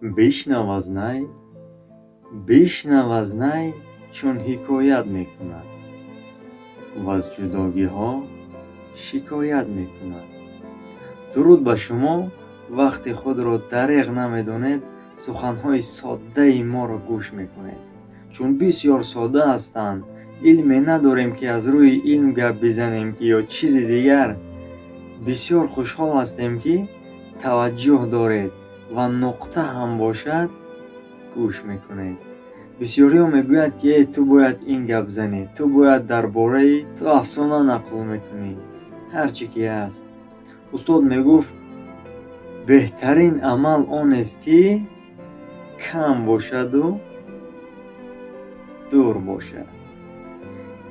Бишнав аз най, бишнав аз най, чун ҳикоят мекунад, ваз ҷудогиҳо шикоят мекунад. Дуруд ба шумо. Вақти худро дареғ намедонед, суханҳои соддаи моро гӯш мекунед, чун бисёр содда ҳастанд. Илме надорем, ки аз рӯи илм гап бизанем, ки ё чизи дигар. Бисёр хушҳол ҳастем, ки таваҷҷӯҳ доред ва нуқта ҳам бошад, гӯш мекунед. Бисёриҳо мегӯянд, ки э, ту бояд ин гап занӣ, ту бояд дар бораи ту афсона нақл мекунӣ. Ҳар чӣ ки ҳаст, устод мегуфт: беҳтарин амал онест, ки кам бошаду дур бошад.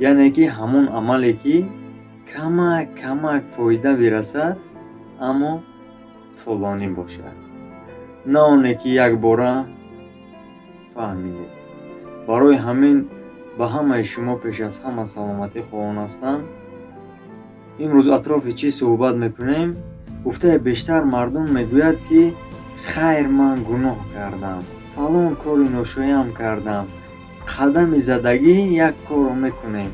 Яъне ки ҳамон амале, ки камак камак фоида бирасад, аммо тӯлонӣ бошад, на оне ки якбора. Фаҳмидед? Барои ҳамин ба ҳамаи шумо пеш аз ҳама саломатӣ хоҳон ҳастам. Имрӯз атрофи чӣ суҳбат мекунем? Гуфтаи бештар мардум мегӯяд, ки хайр, ман гуноҳ кардам, фалон кори ношоям кардам. Қадами задагӣ як корро мекунем,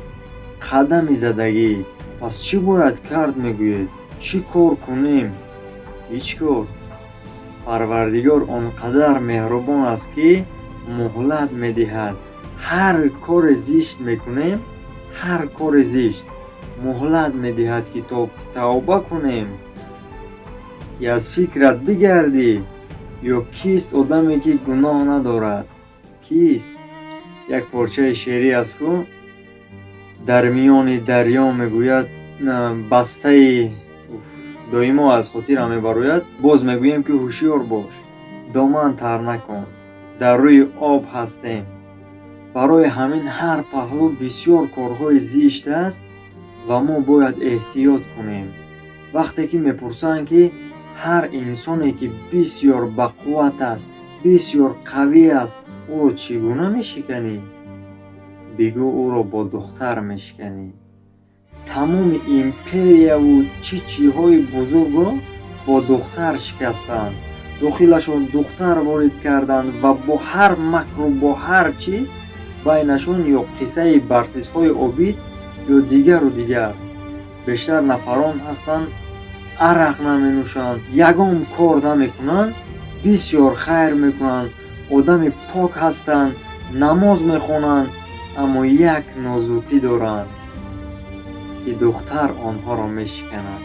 қадами задагӣ. Пас чӣ бояд кард, мегӯед? Чӣ кор кунем? Ҳеҷ кор. Парвардигор он қадар меҳрубон аст, ки муҳлат медиҳад. Ҳар коре зишт мекунем, ҳар кори зишт, муҳлат медиҳад, ки то тавба кунем, ки аз фикрат бигардӣ. Ё кист одаме, ки гуноҳ надорад? Кист? Як порчаи шеърӣ аст ку, дар миёни дарё, мегӯяд, бастаи доимо аз хотирам мебарояд. Боз мегӯем, ки ҳушёр бош, доман тар накун, дар рӯи об ҳастем. Барои ҳамин ҳар паҳлӯ бисёр корҳои зишт аст ва мо бояд эҳтиёт кунем. Вақте ки мепурсанд, ки ҳар инсоне, ки бисёр бақувват аст, бисёр қавӣ аст, ӯро чӣ гуна мешиканӣ? Бигӯ, ӯро бо духтар мешиканӣ. Тамоми империяву чӣ чиҳои бузургро бо духтар шикастанд, дохилашон духтар ворид карданд ва бо ҳар макру бо ҳар чиз байнашон, ё қиссаи барсисҳои обид, ё дигару дигар. Бештар нафарон ҳастанд, арақ наменӯшанд, ягон кор намекунанд, бисёр хайр мекунанд, одами пок ҳастанд, намоз мехонанд, аммо як нозукӣ доранд, ки духтар онҳоро мешиканад.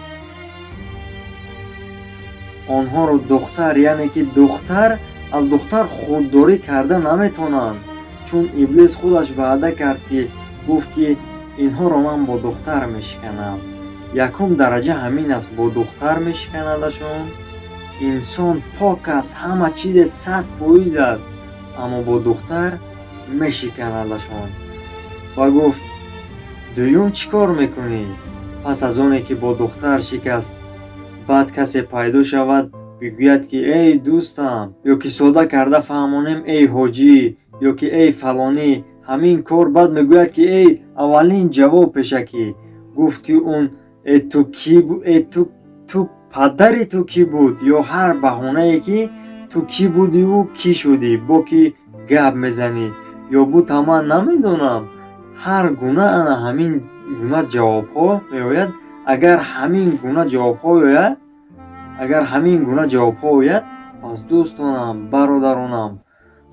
Онҳоро духтар, яъне ки духтар, аз духтар худдорӣ карда наметавонанд, чун Иблис худаш ваъда кард, ки гуфт, ки инҳоро ман бо духтар мешиканам. Якум дараҷа ҳамин аст, бо духтар мешиканадашон. Инсон пок аст, ҳама чизе 100% аст, аммо бо духтар мешиканадашон. Ва гуфт: дуюм чӣ кор мекунӣ пас аз оне, ки бо духтар шикаст? Баъд касе пайдо шавад, бигӯяд, ки эй дӯстам, ё ки сода карда фаҳмонем, эй ҳоҷӣ, ё ки эй фалонӣ, ҳамин кор. Баъд мегӯяд, ки эй, аввалин ҷавоб пешакӣ гуфт, ки он э, ту кӣ, э, ту падари ту кӣ буд, ё ҳар баҳонае, ки ту кӣ будиву кӣ шудӣ, бо кӣ гап мезанӣ, ё бута ман намедонам. Ҳар гуна ана ҳамин гуна ҷавобҳо меояд. Агар ҳамин гуна ҷавобҳо ояд, агар ҳамин гуна ҷавобҳо ояд, пас, дӯстонам, бародаронам,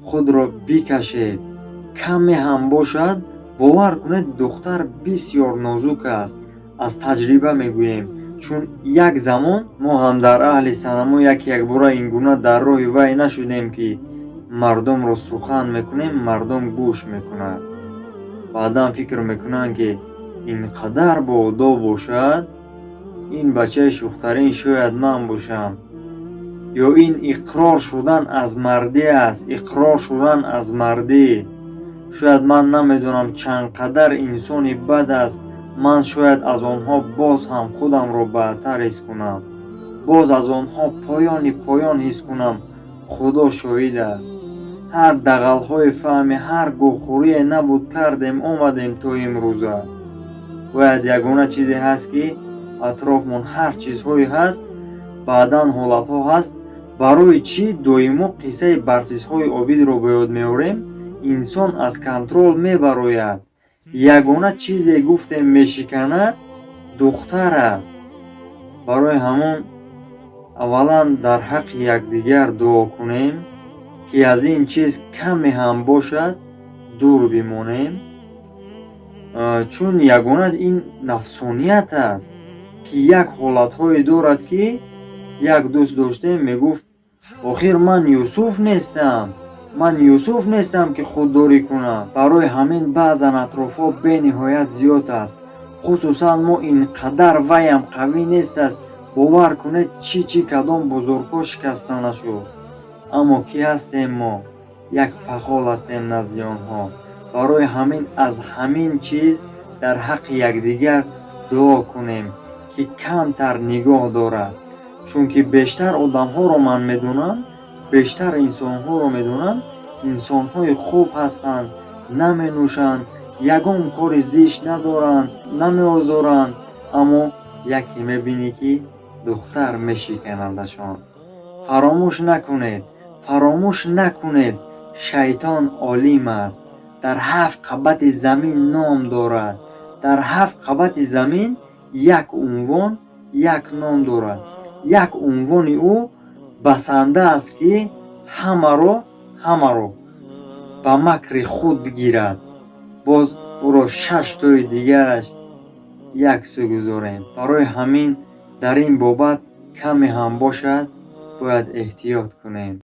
худро бикашед. Каме ҳам бошад, бовар кунед, духтар бисёр нозук аст. Аз таҷриба мегӯем, чун як замон мо ҳам дар аҳли санамо як якбора ин гуна дар роҳи вай нашудем, ки мардумро сухан мекунем, мардум гӯш мекунад, баъдан фикр мекунанд, ки ин қадар боодоб бошад, ин бачаи шӯхтарин шояд ман бошам. Ё ин иқрор шудан аз мардӣ аст, иқрор шудан аз мардӣ. Шояд ман намедонам, чанд қадар инсони бад аст, ман шояд аз онҳо боз ҳам худамро бадтар ҳис кунам, боз аз онҳо поёни поён ҳис кунам. Худо шоҳид аст, ҳар дағалҳои фаҳми, ҳар гӯхӯрие набуд, кардем, омадем то имрӯза. Бояд ягона чизе ҳаст, ки атрофмон ҳар чизҳое ҳаст, баъдан ҳолатҳо ҳаст. Барои чӣ доимо қиссаи барсисҳои обидро ба ёд меорем? Инсон аз контроль мебарояд. Ягона чизе гуфтем мешиканад, духтар аст. Барои ҳамон аввалан дар ҳаққи якдигар дуо кунем, ки аз ин чиз каме ҳам бошад дур бимонем, чун ягона ин нафсоният аст, ки як ҳолатҳое дорад, ки як дӯст доштем, мегуфт: «Охир ман Юсуф нестам, ман Юсуф нестам, ки худдорӣ кунам». Барои ҳамин баъзан атрофҳо бениҳоят зиёд аст, хусусан мо ин қадар ваям қавӣ нест аст. Бовар кунед, чӣ чӣ кадом бузургҳо шикаста нашуд, аммо кӣ ҳастем мо? Як пахол ҳастем назди онҳо. Барои ҳамин аз ҳамин чиз дар ҳаққи якдигар дуо кунем, ки камтар нигоҳ дорад, чунки бештар одамҳоро ман медонам, бештар инсонҳоро медонам, инсонҳои хуб ҳастанд, наменӯшанд, ягон кори зишт надоранд, намеозоранд, аммо яке мебинӣ, ки духтар мешиканадашон. Фаромӯш накунед, фаромӯш накунед, шайтон олим аст, дар ҳафт қабати замин ном дорад, дар ҳафт қабати замин як унвон, як ном дорад. Як унвони ӯ басанда аст, ки ҳамаро, ҳамаро ба макри худ бигирад. Боз ӯро шаш тои дигараш як сӯ гузорем. Барои ҳамин дар ин бобат каме ҳам бошад бояд эҳтиёт кунем.